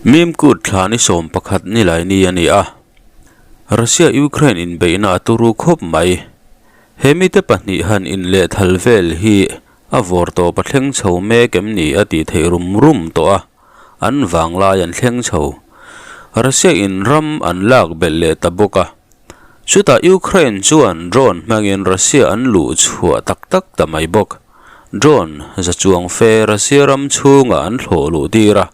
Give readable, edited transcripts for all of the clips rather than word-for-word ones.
Mimkut thla ni 11 nilai ni a ni a, Russia-Ukraine inbeihna a turu khawp mai. He mite pahnih han inlehthal vel hi a vawr tawp a thleng chho mek em ni a tih theih rum rum tawh a, an vanglai an thleng chho. Russia-in ram an lak belh leh ta bawk a. Chutah Ukraine chuan drone hmangin Russia an luh chhuah tak tak ta mai bawk. Drone za chuang fe Russia ram chhungah an thlawh luh tir a,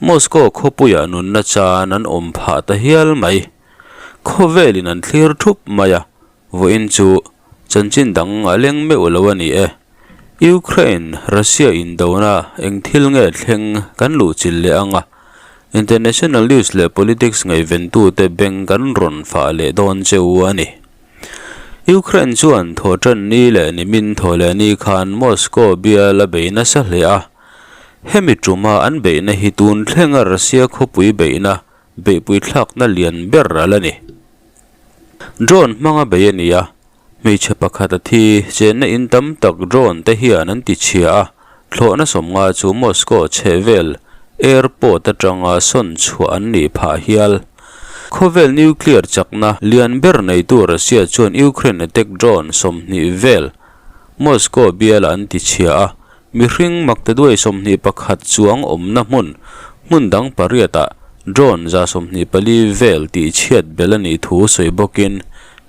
Moscow khawpuiah nunna chan an awm phah ta hial mai. Khawvelin an thlir thup mai a, vawiin chu chanchin dang a leng meuh lo a ni e. Ukraine, Russia indona eng thil nge thleng kan luhchilh leh ang a, International news leh politics ngaihventute beng kan rawn fah leh dawn che u a ni. Ukraine chuan thawhṭan ni leh nimin thaw leh ni khan Moscow bial a bei nasa hle a, hemi ṭuma an beihna hi tun thlenga Russia khawpui beihna beihpui thlakna lian ber a la ni. Drone hmanga bei a ni a, Hmeichhe pakhat a thi, chenna in tam tak drone te hian an ti chhia a, thlawhna sawmnga chu Moscow chhehvel airport atanga sawn chhuah an nih phah hial. Khawvel nuclear chakna lian ber neitu Russia chuan Ukraine attack drone 20 vel Moscow bialah an ti chhia a, mihring maktaduai 21 chuang awmna hmun hmun dang pariatah drone 124 vel tihchhiat belh a nih thu sawi bawkin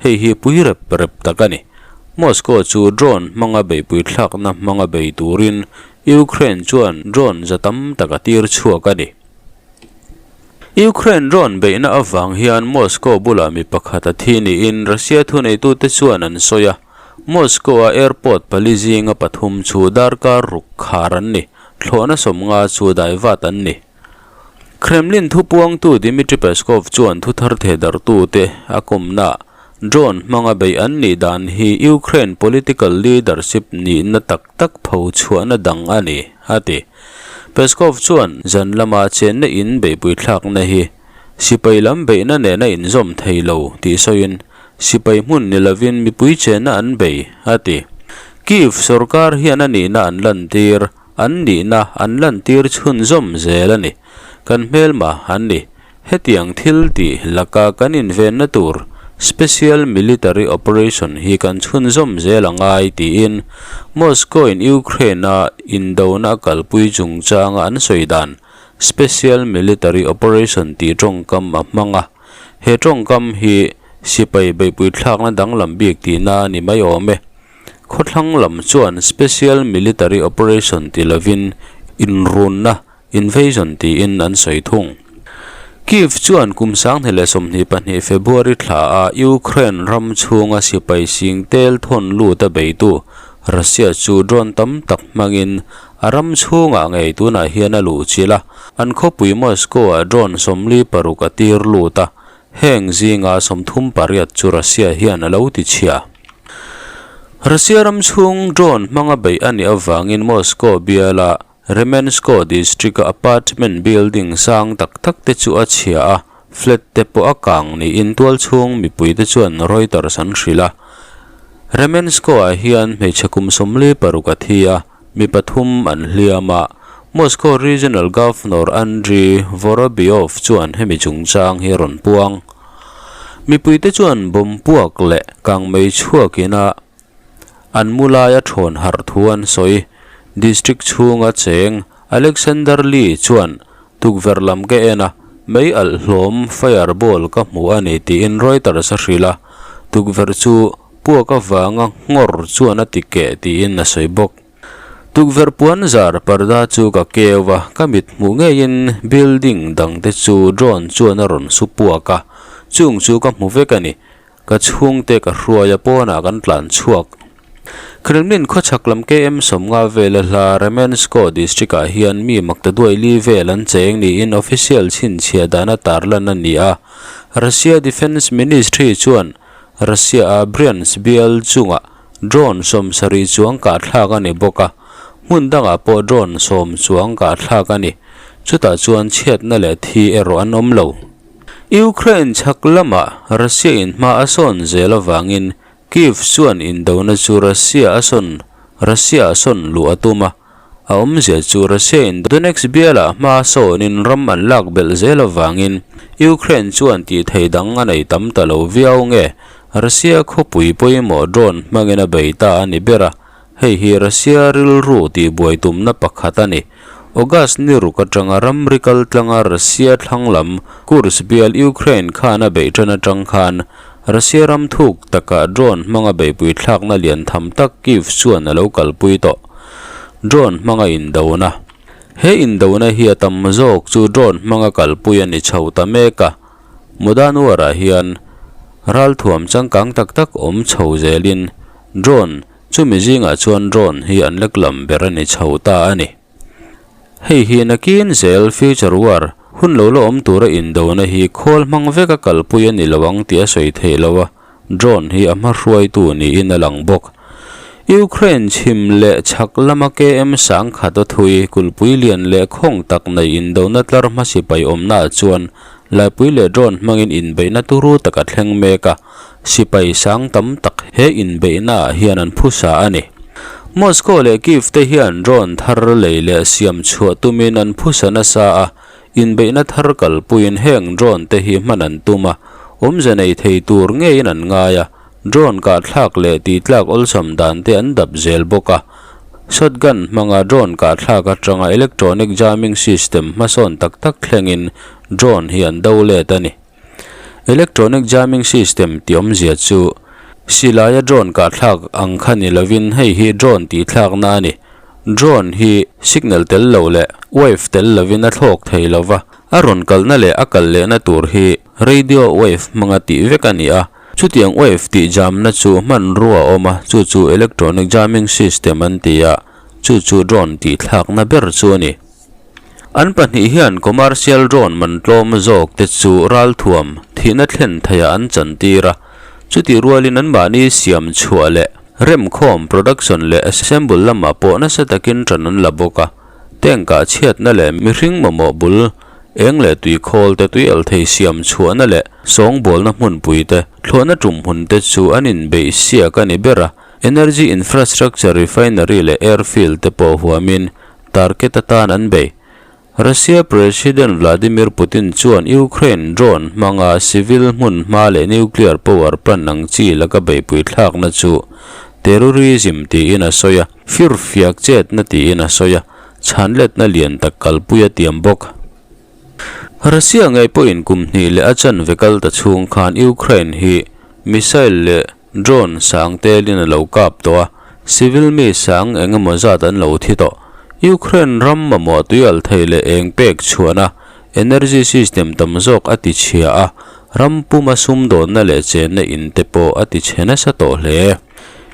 Hei hi pui rep rep tak a ni. Moscow chu drone hmanga beihpui thlakna hmanga bei turin Ukraine chuan drone za tam tak a tir chhuak a ni. Ukraine drone beihna avang hian Moscow bulah mi pakhat a thi niin Russia thuneitute chuan an sawi a. Moscow-a airport pali zinga pathum chu darkar ruk khar an ni, thlawhna 50 chu daivat an ni. Kremlin thupuangtu Dmitry Peskov chuan thuthar thehdarhtute a kawmnaah drone hmanga beih an nih dan hi Ukraine political leadership nihna tak tak pho chhuahna dang a ni, a ti. Peskov chuan zan lama chenna in beihpui thlakna hi sipai lam beihna nena inzawm thei lo tih sawiin sipai hmun ni lovin mipui chenna an bei, a ti. Kyiv sorkar hian a nihna an lantir. An nihna an lantir chhunzawm zel a ni. Kan hmelma an ni. Hetiang thil tih laka kan invenna tur Special Military Operation hi kan chhunzawm zel a ngai tiin Moscow-in Ukraine-a indona a kalpui chungchanga an sawi dan Special Military Operation tih tawngkam a hmang a. He tawngkam hi sipai beihpui thlakna danglam bik tihna a ni mai awm e. Khawthlang lam chuan Special Military Operation ti lovin inrunna, invasion, tiin an sawi thung. Kyiv chuan kum 2022 February thla a Ukraine ram chhunga sipai sing tel thawn lut a beitu Russia chu drone tam tak hmangin a ram chhungah ngei tunah hian a luhchilh a, an khawpui Moscow-ah drone 46 a tir lut a, Heng zinga 38 chu Russia hian a lo ti chhia. Russia ram chhung drone hmanga beih a nih avangin Moscow biala Remenskoe district-a apartment building sang tak tak te chu a chhia a, flat te pawh a kang niin tual chhung mipui te chuan Reuters an hrilh a. Remenskoe-ah hian hmeichhe kum 46 a thi a, mi pathum an hliam a, Moscow Regional Governor Andrei Vorobyov chuan hemi chungchang hi a rawn puang. Mipuite chuan bomb puak leh kangmei chhuakin a an mu laia thawn harh thu an sawi. District chhunga cheng Alexander Lee chuan tukverh lam ka en a, mei alh hlawm fireball ka hmu a ni tiin Reuters a hrilh a, tukverh chu Puak avanga nghawr chuan a ti keh tiin a sawi bawk. Tukverh puan zar parda chu ka keu a, ka mit hmuh ngeiin building dang te chu drone chuan a rawn su puak a, chung chu ka hmu vek a ni. Ka chhungte ka hruai a pawnah kan tlan chhuak. Kremlin khawchhak lam KM 50 vela hla Remenskoe district ah hian mi maktaduai li vel an cheng niin official chhinchhiah dana tarlan a ni a, Russia Defence Ministry chuan Russia-a Bryansk bial chungah drone 70 chuang kah thlak a ni bawk a, hmun dangah pawh drone 10 chuang kah thlak a ni. Chutah chuan chhiatna leh thi erawh an awm lo. Ukraine chhak lamah Russia-in hma a sawn zel avangin Kyiv chuan indona chu Russia a sawn Russia a sawn luh a tum a. A awmzia chu Russia-in Donetsk bialah hma sawnin ram an lak belh zel avangin Ukraine chuan tih theih dang a nei tam ta lo viau nge Russia khawpui pawimawh drone hmangin a bei ta a ni ber a, hei hi Russia rilru tihbuai tumna pakhat a ni. August ni ruk atanga ramri kal tlanga Russia thlang lam Kursk bial Ukraine khan a beih tan atang khan Russia ram thuk takah drone hmanga beihpui thlakna lian tham tak Kyiv chuan a lo kalpui tawh. Drone hmanga indona. He indona hi a tam zawk chu drone hmanga kalpui a ni chho ta mek a. Modern War-ah hian ralthuam changkang tak tak awm chho zelin drone chumi zingah chuan drone hi an leklam ber a ni chho ta a ni. Hei hi nakin zel future war hun lo la awm tura indona hi khawl hmang veka kalpui a ni lo ang tih a sawi theih lo a. Drone hi a hmahruaitu niin a lang bawk. Ukraine chhim leh chhak lama KM sangkhat a thui, kulhpui lian leh khawng tak nei indona tlar hma sipai awmnaah chuan laipui leh drone hmangin inbeihna turu tak a thleng mek a, sipai sang tam tak he inbeihnaah hian an phusa a ni. Moscow leh Kyiv te hian drone thar lei leh siam chhuah tumin an phusa nasa a, Inbeihna thar kalpuiin heng drone te hi hman an tum a, awmze nei thei tur ngeiin an ngai a, drone kahthlak leh tihtlak awlsam dan te an dap zel bawk a. Shotgun hmanga drone kahthlak atanga electronic jamming system hmasawn tak tak thlengin drone hi an do let a ni. Electronic jamming system tih awmzia chu silaia drone kahthlak ang kha ni lovin hei hi drone tihthlakna a ni. Drone hi signal tel lo leh wave tel lovin a thlawk thei lo va, a rawn kalna leh a kal lehna tur hi radio wave hmanga tih vek a ni a. Chutiang wave tih jamna chu hmanrua a awm a, chu chu electronic jamming system an ti a, chu chu drone tihthlakna ber chu a ni. An pahnih hian commercial drone man tlawm zawk te chu ralthuam thihna thlen theiah an chantir a, chutih rualin anmahni siam chhuah leh remkhawm, production, leh assemble lamah pawh nasa takin ṭan an la bawk a. Tank ah chhiatna leh mihring mamawh bul, eng leh tui khawl te, tui althei siam chhuahna leh sawngbawlna hmunpui te, thlawhna tum hmun te chu an inbeih siak a ni ber a, energy infrastructure, refinery leh airfield te pawh huamin Target atan an bei. Russia President Vladimir Putin chuan Ukraine drone hmanga civil hmun hma leh nuclear power plant ang chi laka beihpui thlakna chu terrorism tiin a sawi a, firfiak chetna tiin a sawi a, chhanletna lian tak kalpui a tiam bawk. Russia ngei pawhin kum hnih leh a chanve kal ta chhung khan Ukraine hi missile leh Drone sang telin a lo kap tawh a, civil mi sang eng emaw zat an lo thi tawh. Ukraine ram mamawh tuial thei leh eng pek chhuahna energy system tam zawk a ti chhia a, ram puma sumdawnna leh chenna in te pawh a ti chhe nasa tawh hle.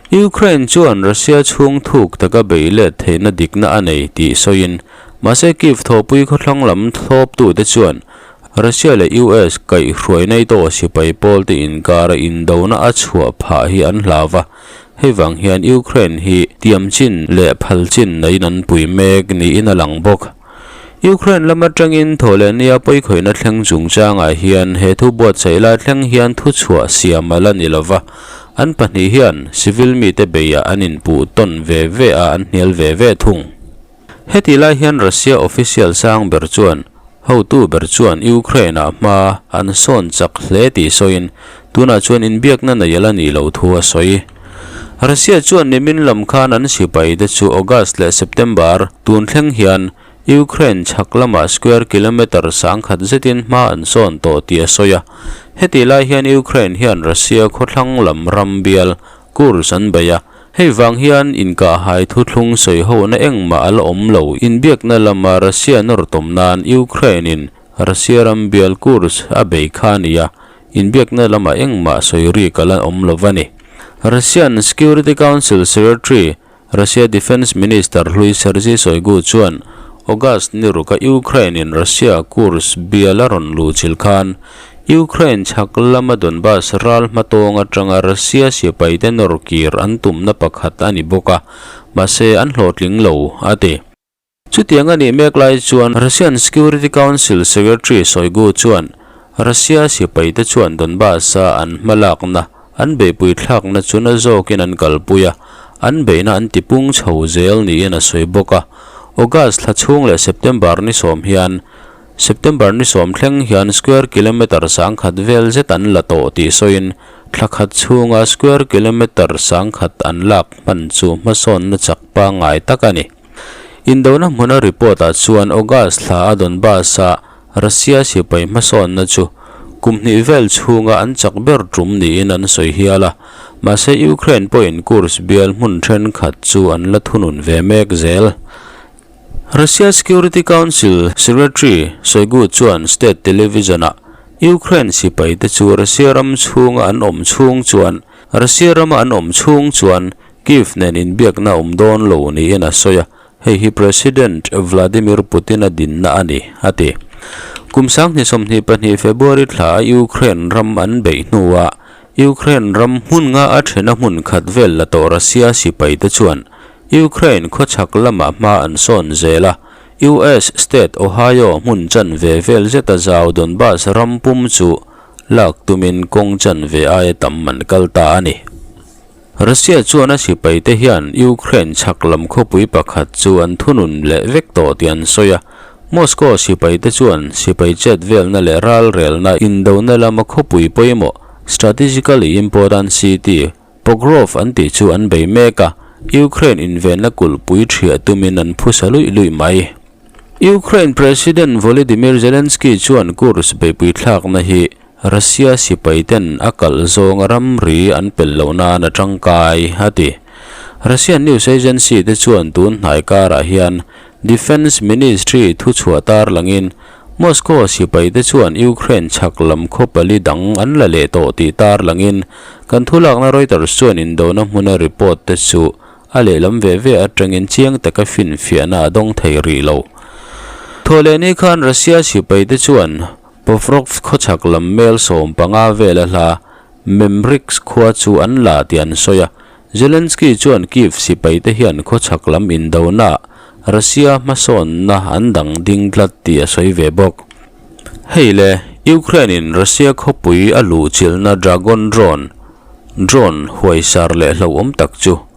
Ukraine chuan Russia chhung thuk taka bei let theihna dikna a nei tih sawiin, mahse Kyiv thawhpui khawthlang lam thlawptute chuan Russia leh US kaihhruai NATO sipai pawlte inkara indona a chhuah phah hi an hlau va, hei vang hian Ukraine hi tiam chin leh phal chin neiin an pui mek niin a lang bawk. Ukraine lam atangin thawhlehnia pawikhawihna thleng chungchangah hian he thu buatsaih lai thleng hian thuchhuah siam a la ni lo va, an pahnih hian civil mite beiah an inpuh tawn ve ve a an hnial ve ve thung. Heti lai hian Russia official sang ber chuan hotu ber chuan Ukraine-ah hma an sawn chak hle tih sawiin tunah chuan inbiakna nei a la nih loh thu a sawi. Russia chuan nimin lam khan an sipai te chu August leh September tun thleng hian Ukraine chhak lamah square kilometre sangkhat zetin hma an sawn tawh tih a sawi a. Heti lai hian Ukraine hian Russia khawthlang lam ram bial Kurz an bei a, hei vang hian inkahhai thuthlung sawi hona engmah a la awm lo. Inbiakna lama Russia nawr tawm nan Ukraine-in Russia ram bial Kurz a bei kha a ni a, inbiakna lamah engmah sawi rik a la awm lo va ni. Russian Security Council Secretary Russia Defence Minister hlui Sergei Shoigu chuan August ni ruka Ukraine-in Russia Kursk bial a rawn luh chilh khan Ukraine chhak lama Donbas ral hmatawng atanga Russia sipaite nawr kir an tumna pakhat a ni bawk a, mahse an hlawhtling lo, a ti. Chutiang a nih mek lai chuan Russian Security Council Secretary Shoigu chuan Russia sipaite chuan Donbas-a an hmalakna, an beihpui thlakna chu na zawkin an kalpui a, an beihna an tipung chho zel niin a sawi bawk a. August thla chhung leh September ni sawm hian September ni sawm thleng hian square kilometre sangkhat vel zet an la tawh tih sawiin thla khat chhunga square kilometre sangkhat an lak hman chu hmasawnna chak pangngai tak a ni. Indona hmuna report ah chuan August thla a Donbas-a Russia sipai hmasawnna chu kum hnih vel chhunga an chak ber tum niin an sawi hial a, mahse Ukraine pawhin Kursk bial hmun thenkhat chu an la thunun ve mek zel. Russia Security Council Secretary Shoigu chuan state television-ah Ukraine sipaite chu Russia ram chhunga an awm chhung chuan Russia rama an awm chhung chuan Kyiv nen inbiakna awm dawn lo niin a sawi a, hei hi President Vladimir Putin-a dinna a ni, a ti. Kum 2022 February thla a Ukraine ram an beih hnuah Ukraine ram hmun nga a thena hmun khat vel la tawh Russia sipaite chuan Ukraine khawchhak lamah hma an sawn zel a, US state Ohio hmun chanve vel zeta zau Donbas ram pum chu lak tumin kawng chanve aia tam an kal ta a ni. Russia chuan a sipaite hian Ukraine chhak lam khawpui pakhat chu an thunun leh vek tawh tih an sawi a. Moscow sipaite chuan sipai chet velna leh ralrelna indona lama khawpui pawimawh, strategically important city, Pokrov an tih chu an bei mek a, Ukraine invenna kulhpui thiah tumin an phusa luih luih mai. Ukraine President Volodymyr Zelensky chuan Kursk beihpui thlakna hi Russia sipaiten a kalh zawnga ramri an pel loh nan a tangkai, a ti. Russian news agency te chuan tun hnai karah hian Defence Ministry thuchhuah tarlangin Moscow sipaite chuan Ukraine chhak lam khaw pali dang an la leh tawh tih tarlangin kan thulakna Reuters chuan indona hmuna report te chu a lehlam ve ve atangin chiang taka finfiahna a dawng thei rih lo. Thawhlehni khan Russia sipaite chuan Povrov khawchhak lam mel 15 vela hla Memrix khua chu an la tih an sawi a. Zelensky chuan Kyiv sipaite hian khawchhak lam indona Russia hmasawnna an dang ding tlat tih a sawi ve bawk. Hei le, Ukraine-in Russia khawpui a luhchilhna Dragon drone, drone huaisar leh hlauhawm tak chu.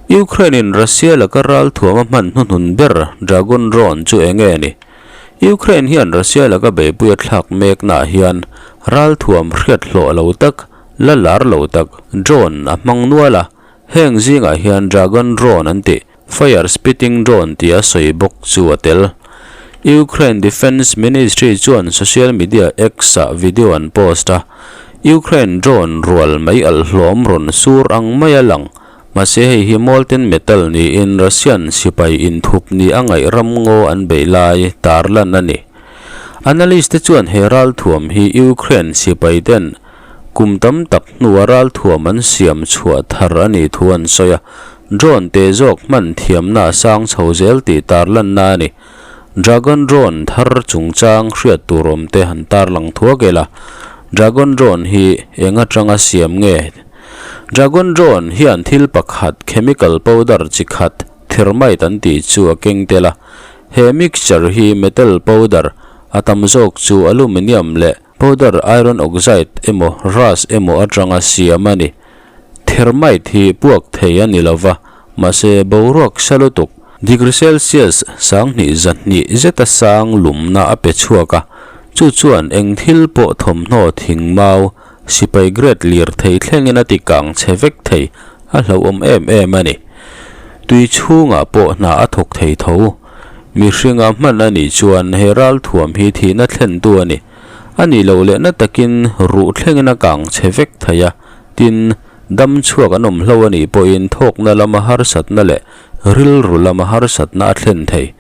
Ukraine-in Russia laka ralthuam a hman hnuhnun ber Dragon drone chu eng nge ni? Ukraine hian Russia laka beihpui a thlak meknaah hian ralthuam hriat hlawh lo tak, la lar lo tak drone a hmang nual a, heng zingah hian Dragon drone an tih, fire spitting drone tia sawi bawk chu a tel. Ukraine Defence Ministry chuan social media X-ah video an post a, Ukraine drone rual mai alh hlawm rawn sur ang maia lang Mahse hei hi molten metal niin Russian sipai inthup ni a ngaih ram ngaw an beih lai tarlan a ni. Analyst te chuan he ralthuam hi Ukraine sipai ten kum tam tak hnua ralthuam an siam chhuah thar a nih thu an sawi a, drone te zawk hman thiamna a sang chho zel tih tarlanna a ni. Dragon drone thar chungchang hriat tur awm te han tarlang thuak ila, Dragon drone hi eng atanga siam nge? Dragon drone hian thil pakhat chemical powder chi khat thermite an tih chu a keng tel a, he mixture hi metal powder a tam zawk chu aluminium leh powder iron oxide emaw rust emaw atanga siam a ni. Thermite hi puak thei a ni lova, mahse boruak sa lutuk degree celsius 1200 zeta sang lumna a pe chhuak a, chu chuan eng thil pawh thawmhnaw thing mau Sipai grade lir thei thlengin a ti kang chhe vek thei, a hlauhawm em em a ni. Tui chhungah pawh hna a thawk thei tho. Mihringa hman a nih chuan he ralthuam hi thihna thlentu a ni. A nih loh lehna takin ruh thlengin a kang chhe vek thei a, tin, dam chhuak an awm hlo a nih pawhin thawkna lama harsatna leh rilru lama harsatna a thlen thei.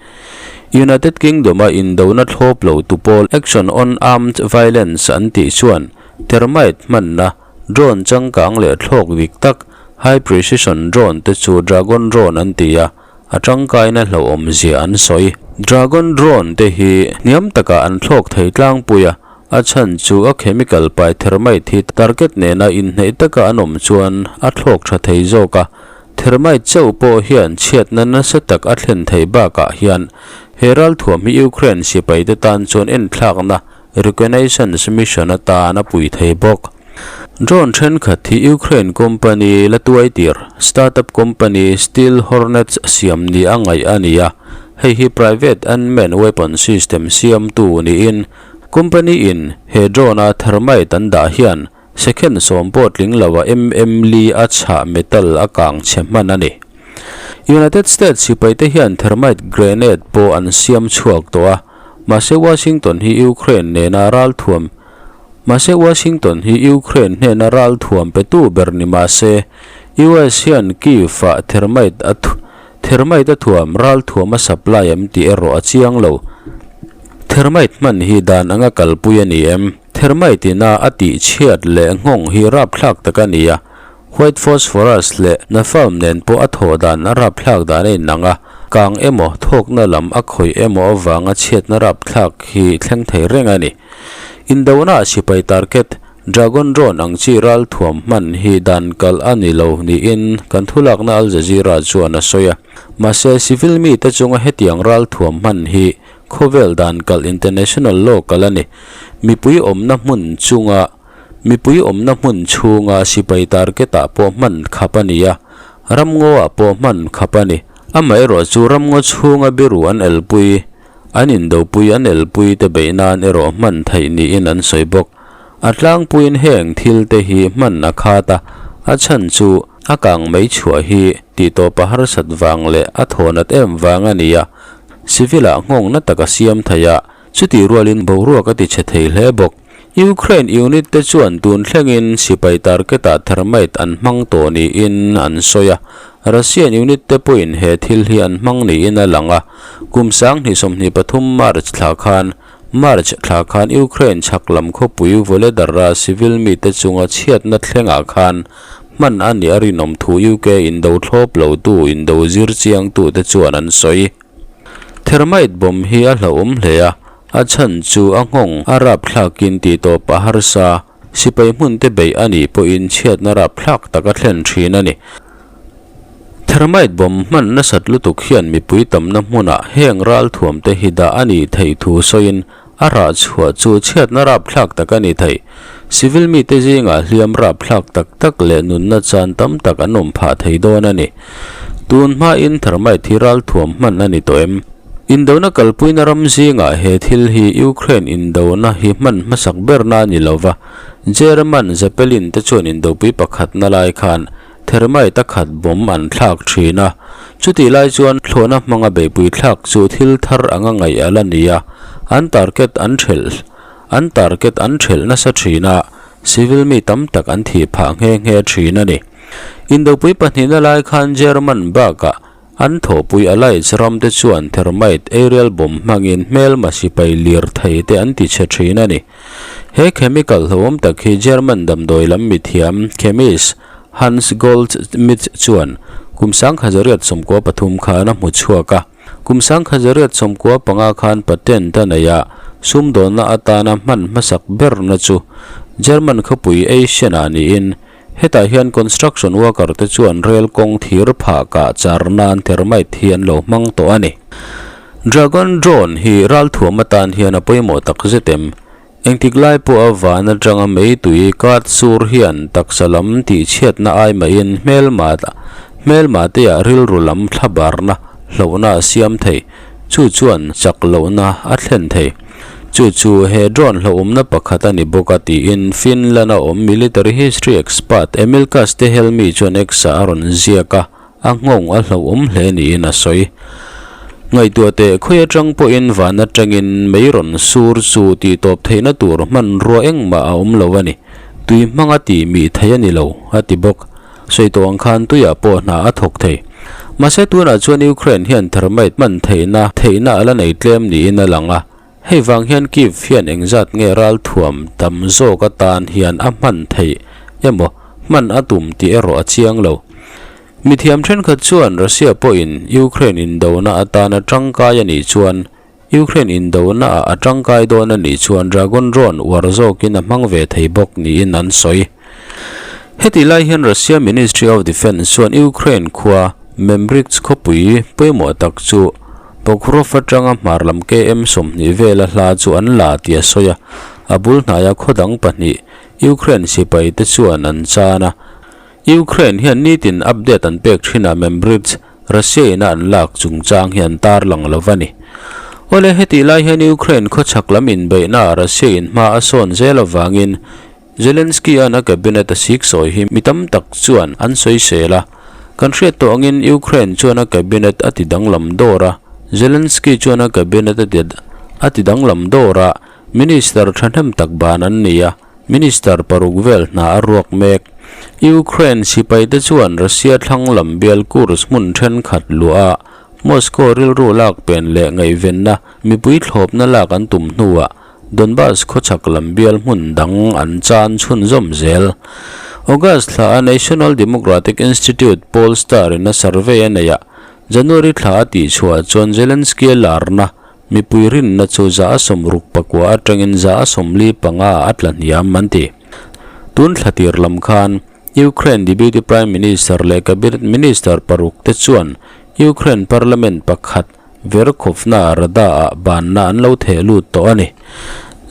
United Kingdom-a indona thlawp lo tu pawl Action on Armed Violence an tih chuan thermite hmanna drone changkang leh thlawk dik tak, high precision drone te chu Dragon drone an ti a, a tangkaina hlauhawm zia an sawi. Dragon drone te hi hniam takah an thlawk thei tlangpui a, a chhan chu a chemical pai thermite hi target nena inhneih taka an awm chuan a thlawk tha thei zawk a, Thermite chauh pawh hian chhiatna nasa tak a thlen theih bakah hian he ralthuam hi Ukraine sipaite tan chuan enthlakna reconnaissance mission atan a pui thei bawk. Drone thenkhat hi Ukraine company la tuaitir, startup company Steel Hornets siam ni a ngaih a ni a. Hei hi private unmanned weapon system siamtu niin company in he drone a thermite an dah hian second sawm pawh tling lo a mm li a chhah metal a kang chhe hman a ni. United States sipaite hian thermite grenade pawh an siam chhuak tawh a, mahse Washington hi Ukraine nena ralthuam Mahse Washington hi Ukraine hnena ralthuam petu ber ni mahse US hian Kyiv-ah thermite a thermite a thuam ralthuam a supply em tih erawh a chiang lo. Thermite hman hi dan anga kalpui a ni em? Thermite ina a tih chhiat leh nghawng hi rapthlak tak a ni a, White phosphorus leh napalm nen pawh a thawh dan a rapthlak dan a inang a, kang emaw thawkna lam a khawih emaw avanga chhiatna rapthlak hi thleng thei reng a ni. Indona ah sipai target Dragon drone ang chi ralthuam hman hi dan kalh a ni lo niin kan thulakna Al Jazeera chuan a sawi a. Mahse, civil mite chunga hetiang ralthuam hman hi khawvel dan kalh international law kalh a ni. Mipui awmna hmun chunga mipui awmna hmun chhunga sipai target ah pawh hman khap a ni a, ramngaw ah pawh hman khap a ni. Amaherawhchu ramngaw chhunga biru an elpui An indopui an elpui te beih nan erawh hman theih niin an sawi bawk. A tlangpuiin heng thil te hi hman a khat a, a chhan chu a kang mai chhuah hi tihtawpa harsat vang leh a thawnat em vang a ni a, civil ah nghawng na tak a siam thei a, chutih rualin boruak a ti chhe thei hle bawk. Ukraine unit te chuan tun thlengin sipai target ah thermite an hmang tawh niin an sawi a, Russian unit te pawhin he thil hi an hmang niin a lang a, kum 2023 March thla khan March thla khan Ukraine chhak lam khawpui Vuhledar-a civil mite chunga chhiatna thlengah khan hman a nih a rinawm thu UK indo thlawp lotu indo zir chiangtute chuan an sawi. Thermite bomb hi a hlauhawm hle a, A chhan chu a nghawng a rapthlakin tih tawp a harsa, sipai hmun te beih a nih pawhin chhiatna rapthlak tak a thlen thin a ni. Thermite bomb hman nasat lutuk hian mipui tamna hmunah heng ralthuam te hi dah a nih theih thu sawiin a rah chhuah chu chhiatna rapthlak tak a ni thei. Civil mite zingah hliam rapthlak tak tak leh nunna chan tam tak an awm phah thei dawn a ni. Tun hmain thermite hi ralthuam hman a ni tawh em? Indona kalpuina ram zingah he thil hi Ukraine indona hi hman hmasak berna a ni lo va, German Zeppelin te chuan indopui pakhatna lai khan thermite a khat bomb an thlak thin a, chutih lai chuan thlawhna hmanga beihpui thlak chu thil thar anga ngaih a la ni a, an target an thelh an target an thelh nasa thin a, civil mi tam tak an thih phah nghe nghe thin a ni. Indopui pahnihna lai khan German bakah An thawhpui Allies ram te chuan thermite aerial bomb hmangin hmelma sipai lir thei te an ti chhe thin a ni. He chemical hlauhawm tak hi German damdawi lam mithiam, chemist, Hans Goldschmidt chuan kum 1993 khan a hmu chhuak a. Kum 1995 khan patent a nei a, sumdawnna atana hman hmasak berna chu German khawpui Essen-ah niin Hetah hian construction worker te chuan rail kawng thir phah kah char nan thermite hi an lo hmang tawh a ni. Dragon drone hi ralthuam atan hian a pawimawh tak zet em? Engtik lai pawh a van atanga meitui kat sur hian taksa lam tihchhiatna ai mahin hmelma hmelma te ah rilru lam thlabarna hlauhna a siam thei. Chu chuan chak lohna a thlen thei. Chu chu he drone hlauhawmna pakhat a ni bawk a tiin Finland-a awm military history expert Emil Kastehelmi chuan X-ah a rawn ziak a, a nghawng a hlauhawm hle niin a sawi. Ngaihtuah teh khawi atang pawhin van atangin mei rawn sur chu tihtawp theihna tur hmanrua engmah a awm lo a ni. Tui hmanga tih mih theih a ni lo, a ti bawk. Sawi tawh ang khan tuiah pawh hna a thawk thei. Mahse tunah chuan Ukraine hian thermite hman theihna theihna a la nei tlem niin a lang a. Hei vang hian Kyiv hian engzat nge ralthuam tam zawk atan hian a hman theih emaw hman a tum tih erawh a chiang lo. Mithiam thenkhat chuan Russia pawhin Ukraine indona atana tangkai a nih chuan Ukraine indona ah a tangkai dawn a nih chuan Dragon drone uar zawkin a hmang ve thei bawk niin an sawi. Hetih lai hian Russia Ministry of Defence chuan Ukraine khua Memrich khawpui pawimawh tak chu Pokrov atanga hmar lam KM 20 vela hla chu an la tih a sawi a, a bul hnaia khaw dang pahnih Ukraine sipai te chuan an chan a. Ukraine hian nitin update an pek thin a Memrich. Russia ina an lak chungchang hi an tarlang lo va ni. Awle, hetih lai hian Ukraine khawchhak lam inbeihnaah Russia in hma a sawn zel avangin Zelensky-a'n a cabinet a sik sawi hi mi tam tak chuan an sawisel a. Kan hriat tawh angin Ukraine chuan a cabinet a ti danglam dawr a, Zelensky chuan a cabinet a ti a ti danglam dawr a, minister thahnem tak ban an ni a, minister paruk vel hna a ruak mek. Ukraine sipaite chuan Russia thlang lam bial Kursk hmun thenkhat luah a, Moscow rilru lak pen leh ngaihvenna mipui thlawpna lak an tum hnuah Donbas khawchhak lam bial hmun dang an chan chhunzawm zel. August thla a National Democratic Institute pollstar in a survey a neih a, January thla a tihchhuah chuan Zelensky-a larna mipui rinna chu 69% atangin 45% a tla hniam an ti. Tun thla tir lam khan Ukraine Deputy Prime Minister leh Cabinet Minister paruk te chuan Ukraine Parliament pakhat Verkhovna Rada-ah banna an lo theh lut tawh a ni.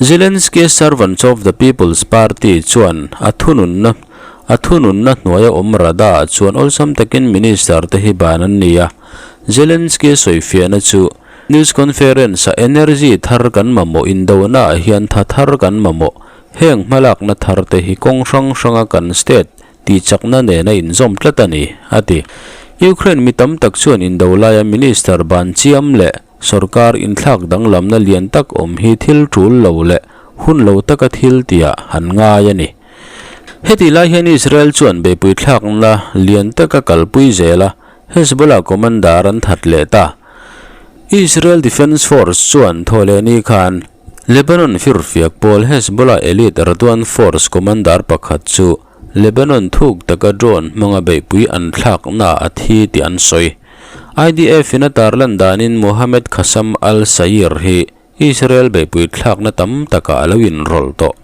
Zelensky-a Servants of the People's Party chuan a thununna a thununna hnuaia awm Rada-ah chuan awlsam takin minister te hi ban an ni a. Zelensky-a sawifiahna chu news conference-ah energy thar kan mamawh indonaah hian tha thar kan mamawh, heng hmalakna thar te hi kawng hrang hranga kan state tihchakna nen a inzawm tlat a ni, a ti. Ukraine mi tam tak chuan indo laia minister ban chiam leh sorkar inthlak danglamna lian tak awm hi thil tul lo leh hun lo taka thil tihah an ngai a ni. Hetih lai hian Israel chuan beihpui thlakna lian taka kalpui zel a, Hezbollah commander an that leh ta. Israel Defense Force chuan thawhlehni khan Lebanon firfiak pawl Hezbollah elite Radwan Force commander pakhat chu Lebanon thuk taka drone hmanga beihpui an thlakna a thi tih an sawi. IDF in a tarlan danin Mohammed Qassam al-Sayir hi Israel beihpui thlakna tam takah a lo inrawlh tawh.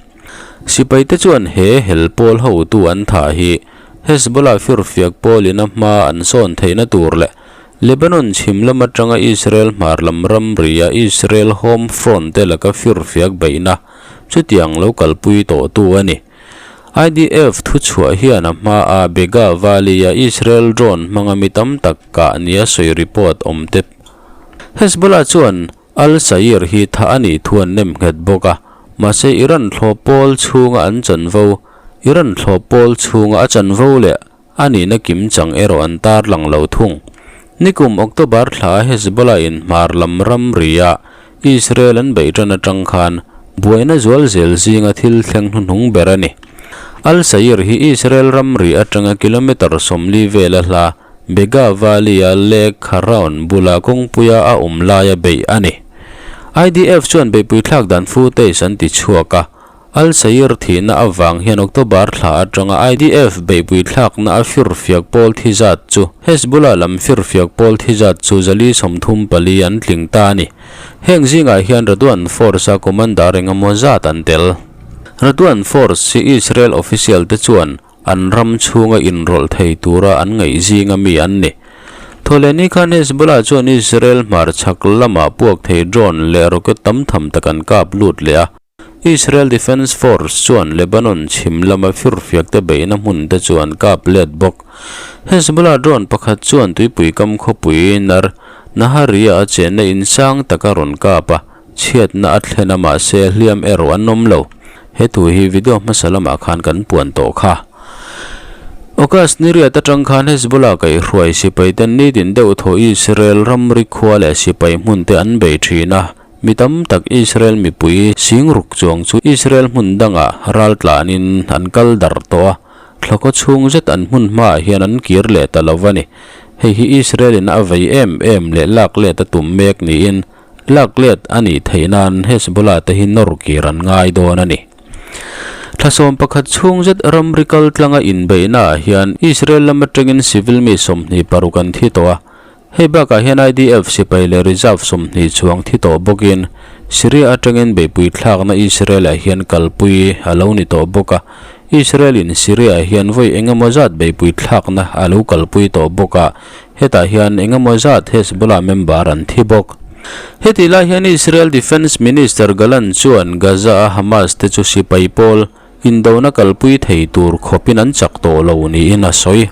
Sipaite chuan he hel pawl hotu an thah hi Hezbollah firfiak pawlin a hma an sawn theihna tur leh Lebanon chhim lam atanga Israel hmar lam ramria Israel Home Front te laka firfiak beihna chutiang lo kalpui tawhtu a ni. IDF thuchhuah hian a hmaa Bega Valley-a Israel drone hmanga mi tam tak kah nia sawi report awm te Hezbollah chuan Al-Sayir hi thah a nih thu an nem nghet bawk a, mahse Iran thlawh pawl chhunga an chanvo Iran thlawh pawl chhunga a chanvo leh A nihna kim chang erawh an tarlang lo thung. Nikum October thla Hezbollah in hmar lam ramria Israel an beih tan atang khan buaina zual zel zinga thil thleng hnuhnung ber a ni. Al-Sayir hi Israel ramri atanga kilometre 40 vela hla Bega Valley-a Lake Kharaon bula kawngpuia a awm laia beih a ni. IDF chuan beihpui thlak dan footage an ti chhuak a. Al-Sayir thihna avang hian October thla atanga IDF beihpui thlakna a firfiak pawl thi zat chu Hezbollah lam firfiak pawl thi zat chu 434 an tling ta a ni. Heng zingah hian Radwan Force-a commander engemaw zat an tel. Radwan Force hi Israel official te chuan an ram chhunga inrawlh thei tura an ngaih zinga mi an ni. Thawhlehni khan Hezbollah chuan Israel hmarchhak lamah puak thei drone leh rocket tam tham tak an kap lut leh a. Israel Defense Force chuan Lebanon chhim lama firfiakte beihna hmun te chu an kap let bawk. Hezbollah drone pakhat chuan tuipui kam khawpui Nar Nahariya a chenna in sang tak a rawn kap a, chhiatna a thlen a mahse hliam erawh an awm lo. He thu hi video hmasa lamah khan kan puan tawh kha. August ni riat atang khan Hezbollah kaihhruai sipai ten nitin deuh thaw Israel ramri khua leh sipai hmun te an bei thin a, Mi tam tak Israel mipui singruk chuang chu Israel hmun dangah ral tlanin an kal dar tawh a, thlakaw chhung zet an hmun hmaah hian an kir leh ta lo a ni. Hei hi Israel-in a vei em em leh lak let a tum mek niin lak let a nih theih nan Hezbollah te hi nawr kir an ngai dawn a ni. Thlasawm pakhat chhung zet ramri kal tlanga inbeihnaah hian Israel lam atangin civil mi 26 an thi tawh a, Hei bakah hian IDF sipai leh reserve 20 chuang thi tawh bawkin Syria atangin beihpui thlakna Israel-ah hian kalpui a lo ni tawh bawk a. Israel-in Syria-ah hian vawi engemaw zat beihpui thlakna a lo kalpui tawh bawk a, hetah hian engemaw zat Hezbollah member an thi bawk. Hetih lai hian Israel Defence Minister Gallant chuan Gaza-a Hamas te chu sipai pawl, Indona kalpui thei tur khawpin an chak tawh lo niin a sawi.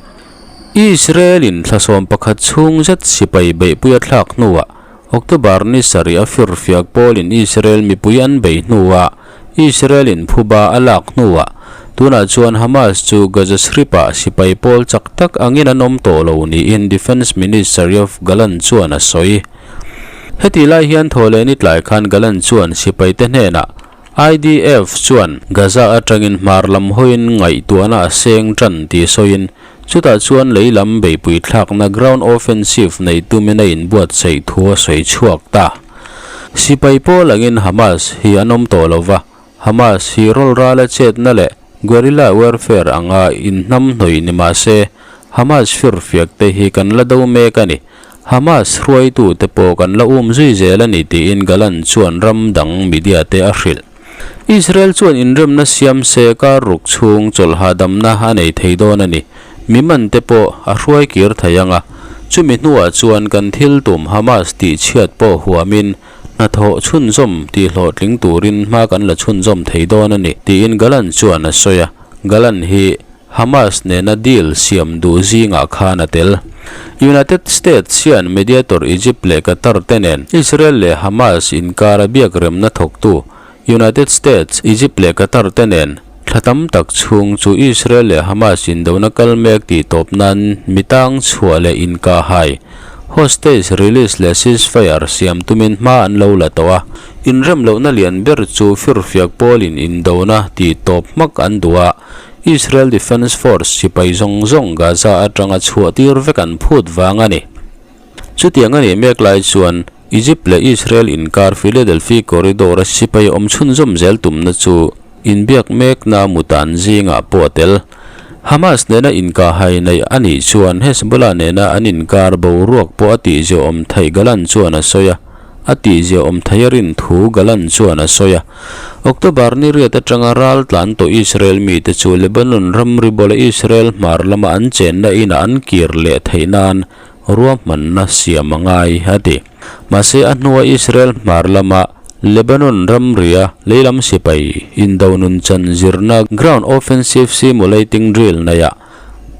Israel-in thla 11 chhung zet sipai beihpui a thlak hnuah October ni sarih a firfiak pawlin Israel mipui an bei hnuah Israel-in phuba a lak hnuah tunah chuan Hamas chu Gaza Strip-ah sipai pawl chak tak angin an awm tawh lo niin Defence Minister Yoav Gallant chuan a sawi. Hetih lai hian thawhlehni tlai khan Gallant chuan sipaite hnenah IDF chuan Gaza atangin hmar lam hawiin ngaihtuahna a seng tan tih sawiin chutah chuan lei lam beihpui thlakna ground offensive neih tumin a inbuatsaih thu a sawi chhuak ta. Sipai pawl angin Hamas hi an awm tawh lo va, Hamas hi rawlrala chetna leh guerrilla warfare anga inhnamhnawih ni mah se Hamas firfiak te hi kan la do mek a ni. Hamas hruaitute pawh kan la um zui zel a ni tiin Gallant chuan ram dang media te a hrilh. Israel chuan inremna siam se kar ruk chhung chawlh hahdamna a nei thei dawn a ni. Mi man te pawh a hruai kir thei ang a, chumi hnuah chuan kan thil tum Hamas tih chhiat pawh huamin hnathawh chhunzawm tih hlawhtling turin hma kan la chhunzawm thei dawn a ni tiin Gallant chuan a sawi a. Gallant hi Hamas nena deal siam duh zingah khan a tel. United States hian mediator Egypt leh Qatar te nen Israel leh Hamas inkara biakremna thawktu United States, Egypt leh Qatar te nen thla tam tak chhung chu Israel leh Hamas indona kal mek tih tawp nan mi tang chhuah leh inkahhai, hostage release leh ceasefire siam tumin hma an lo la tawh a. Inrem lohna lian ber chu firfiak pawlin indona tih tawp hmak an duh a. Israel Defense Force sipai zawng zawng Gaza atanga chhuah tir vek an phut vang a ni. Chutiang a nih mek lai chuan Egypt leh Israel inkar Philadelphia Corridor-a sipai awm chhunzawm zel tumna chu inbiak mekna mutan zingah pawh a tel. Hamas nena inkahhai neih a nih chuan Hezbollah nena an inkar boruak pawh a tihziahawm theih Gallant chuan a sawi a. A tihzia awm thei a rin thu Gallant chuan a sawi a. October ni riat atanga ral tlan tawh Israel mite chu Lebanon ramri bawla Israel hmar lama an chenna inah an kir leh theih nan ruahmanna siam a ngai, a ti. Mahse a hnua Israel hmar lama Lebanon ramria leilam sipai indo nunchan zirna Ground Offensive Simulating Drill neihah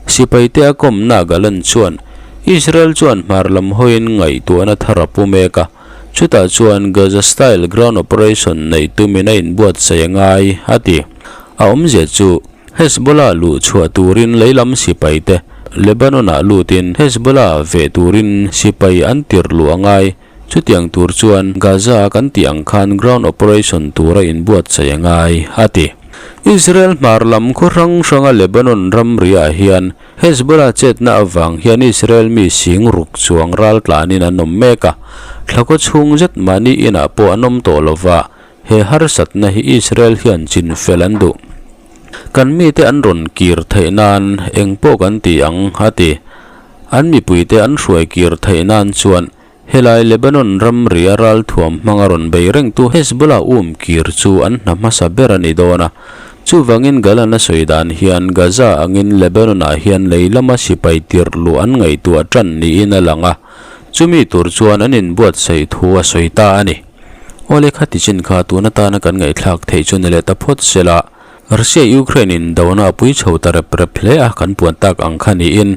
Sipaite a kawmna Gallant chuan Israel chuan hmar lam hawiin ngaihtuahna thar a pu mek a, chutah chuan Gaza style ground operation neih tumin a inbuatsaih a ngai, a ti. A awmzia chu Hezbollah luh chhuah turin leilam sipaite Lebanon-ah lutin Hezbollah veh turin sipai an tirh luh a ngai. Chutiang tur chuan Gaza kan tih ang khan ground operation tura inbuatsaih a ngai, a ti. Israel hmar lam khaw hrang hranga Lebanon ramriah hian Hezbollah chetna avang hian Israel mi sing ruk chuang ral tlanin an awm mek a, thla khaw chhung zet mahni inah pawh an awm tawh lova, he harsatna hi Israel hian chin fel an duh. Kan mite an rawn kir theih nan eng pawh kan ti ang, a ti. An mipuite an hruai kir theih nan chuan Helai Lebanon ramri a ralthuam hmanga rawn bei rengtu Hezbollah um kir chu an hna hmasa ber a ni dawn a. Chuvangin Galan a sawi dan hian Gaza angin Lebanon-ah hian lei lama sipai tirh luh an ngaihtuah tan niin a lang a, chumi tur chuan an inbuatsaih thu a sawi ta a ni. Awle khati chin kha tun atana kan ngaihthlak theih chu ni leh ta phawt sela, Russia-Ukraine indona a pui chho ta rep rep hle a kan puan tak ang kha niin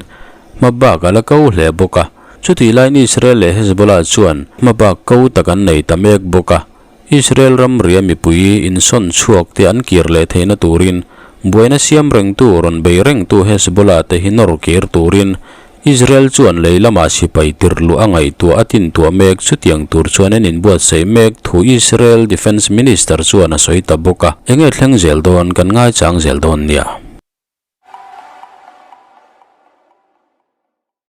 hmabak a la ko hle bawk a. Chutih laiin Israel leh Hezbollah chuan hmabak ko tak an nei ta mek bawk a, Israel ramria mipui insawn chhuak te an kir leh theihna turin buaina siam rengtu rawn bei rengtu Hezbollah te hi nawr kir turin Israel chuan lei lamah sipai tirh luh a ngaihtuah a tintuah mek chutiang tur chuan an inbuatsaih mek thu Israel Defence Minister chuan a sawi ta bawk a, enge thleng zel dawn kan ngaichang zel dawn nia.